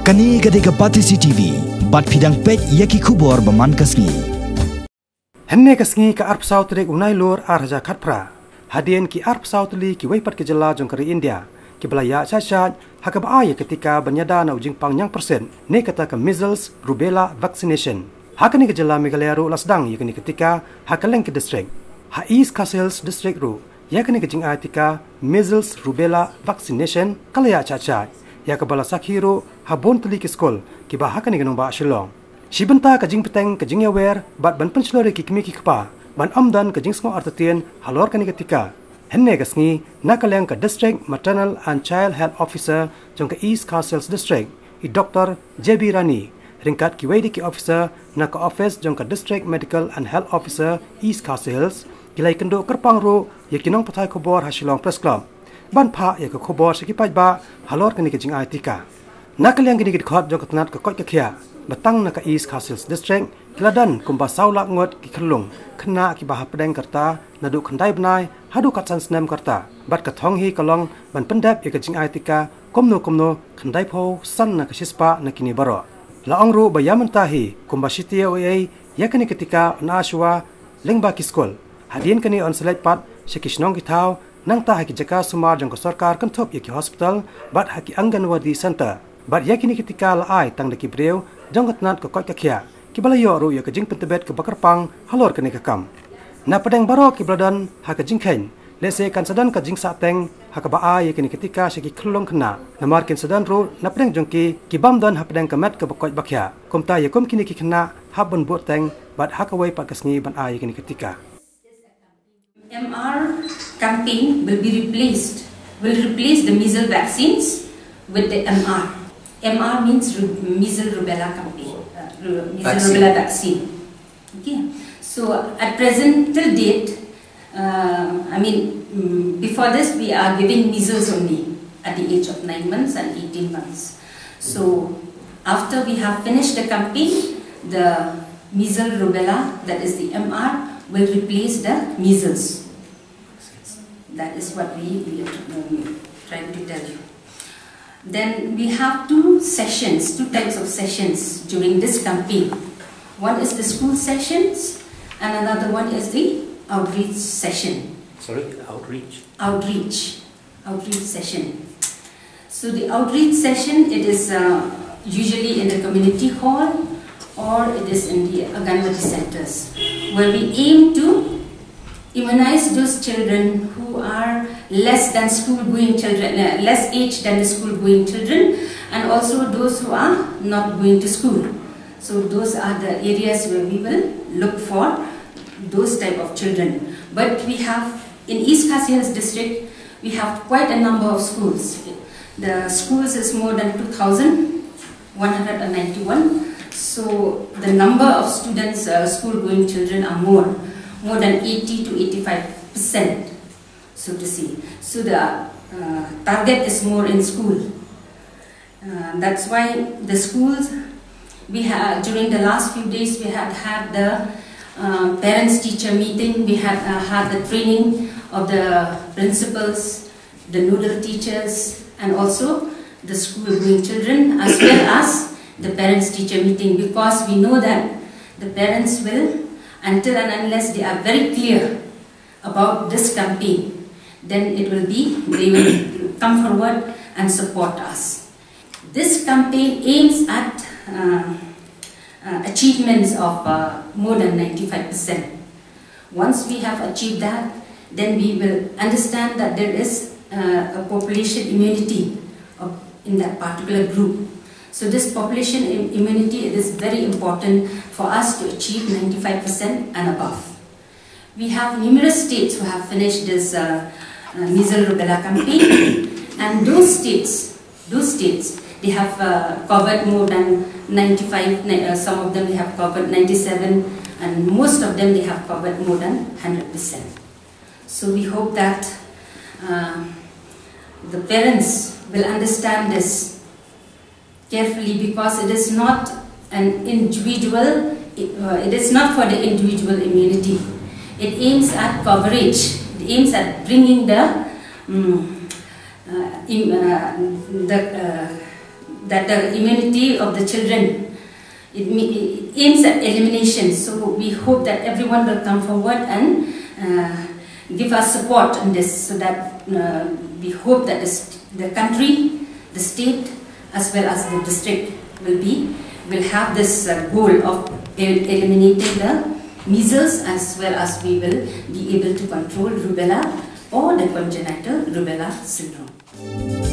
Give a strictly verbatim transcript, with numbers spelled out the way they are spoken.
Kane ka dei ka Batesi T V, bad phi dang peit ïa ki khubor ba man ka sngi. Hynne ka sngi ka arphew saw tarik u Nailur ar hajar khatphra, hadien ki arphew saw tylli kiwei pat ki jylla jong ka ri India kiba la ïaid shah shah ha kaba ai ïa ka tika ban ïada na u jingpang ñiangpyrsit ne kata ka measles rubella vaccination. Ha kane ka jylla Meghalaya ruh la sdang ïa kane ka tika ha kylleng ki district. Ha East Khasi Hills District ruh ïa kane ka jingai tika measles rubella vaccination ka la ïaid shah shah, ïa kaba la sakhi ruh ha bun tylli ki skul kiba ha kane ka nongbah Shillong. Shi bynta ka jingpyrshang ka jingïawer bad ban pynshlur ïa ki kmie ki kpa ban ym don ka jingsngew artatien halor kane ka tika, hynne ka sngi na ka liang ka District Maternal and Child Health Officer jong ka East Khasi Hills District, i Doktor J B Rani, ryngkat kiwei de ki officer na ka office jong ka District Medical and Health Officer East Khasi Hills, ki la ïakynduh kyrpang ruh ïa ki nongpathai khubor ha Shillong Press Club ban phah ïa ka khubor sha ki paidbah halor kane ka jingai tika. Na ka liang kine ki dkhot jong ka tnat ka koit ka khiah, ba tang na ka East Khasi Hills District ki la don kumba saw lak ngut ki khyllung khynnah kiba hapdeng ka rta naduh khyndai bnai haduh khatsan snem ka rta, bad ka thong hi ka long ban pyndep ïa ka jingai tika kumno kumno khyndaiphew san na ka shispah na kine baroh. La ong ruh ba ïa mynta hi kumba shi taïew ei ei ïa kane ka tika yn ai shuwa lyngba ki skul, hadien kane yn sa leit pat sha ki shnong ki thaw, nangta ha ki jaka sumar jong ka sorkar kynthup ïa ki hospital bad ha ki Anganwadi Center. Bad ïa kine ki tika la ai tang da ki briew jong ka tnat ka koit ka khiah kiba la ïoh ruh ïa ka jingpyntbit kaba kyrpang halor kane ka kam. Na pdeng baroh kiba la don ha ka jingkheiñ, lehse kan sa don ka jingsahteng ha kaba ai ïa kine ki tika sha ki khyllung khynnah, namar kin sa don ruh na pdeng jong ki ki bym don hapdeng ka met kaba koit ba khiah. Kumta ïa kum kine ki khynnah hap ban buh teng bad ha kawei pat ka sngi ban ai ïa kine ki tika. M R campaign will be replaced, will replace the measles vaccines with the M R. M R means ru- measles rubella campaign, uh, ru- measles Vaccine. Rubella vaccine. Okay. So at present, till date, uh, I mean, mm, before this, we are giving measles only at the age of nine months and eighteen months. So after we have finished the campaign, the measles rubella, that is the M R, will replace the measles. That is what we, we are um, trying to tell you. Then we have two sessions, two types of sessions during this campaign. One is the school sessions, and another one is the outreach session. Sorry, outreach. Outreach, outreach session. So the outreach session, it is uh, usually in the community hall or it is in the Anganwadi centers, where we aim to immunize those children who are less than school going children, uh, less aged than the school going children, and also those who are not going to school. So those are the areas where we will look for those type of children. But we have, in East Khasi Hills district, we have quite a number of schools. The schools is more than two thousand one hundred and ninety-one. So the number of students, uh, school going children are more, more than eighty to eighty-five percent, so to say. So the uh, target is more in school. Uh, that's why the schools, we had, during the last few days, we had had the uh, parents teacher meeting, we had uh, had the training of the principals, the nodal teachers, and also the school going children, as well as the parents teacher meeting, because we know that the parents will, until and unless they are very clear about this campaign, then it will be, they will come forward and support us. This campaign aims at uh, uh, achievements of uh, more than ninety-five percent. Once we have achieved that, then we will understand that there is uh, a population immunity of, in that particular group. So this population im- immunity, it is very important for us to achieve ninety-five percent and above. We have numerous states who have finished this uh, uh, measles rubella campaign, and those states, those states, they have uh, covered more than ninety-five. ni- Uh, some of them they have covered ninety-seven, and most of them they have covered more than hundred percent. So we hope that uh, the parents will understand this carefully, because it is not an individual, uh, it is not for the individual immunity. It aims at coverage, it aims at bringing the, um, uh, im- uh, the uh, that the immunity of the children, it, me- it aims at elimination. So we hope that everyone will come forward and uh, give us support in this, so that uh, we hope that the, st- the country, the state, as well as the district will be will have this uh, goal of el- eliminating the measles, as well as we will be able to control rubella or the congenital rubella syndrome.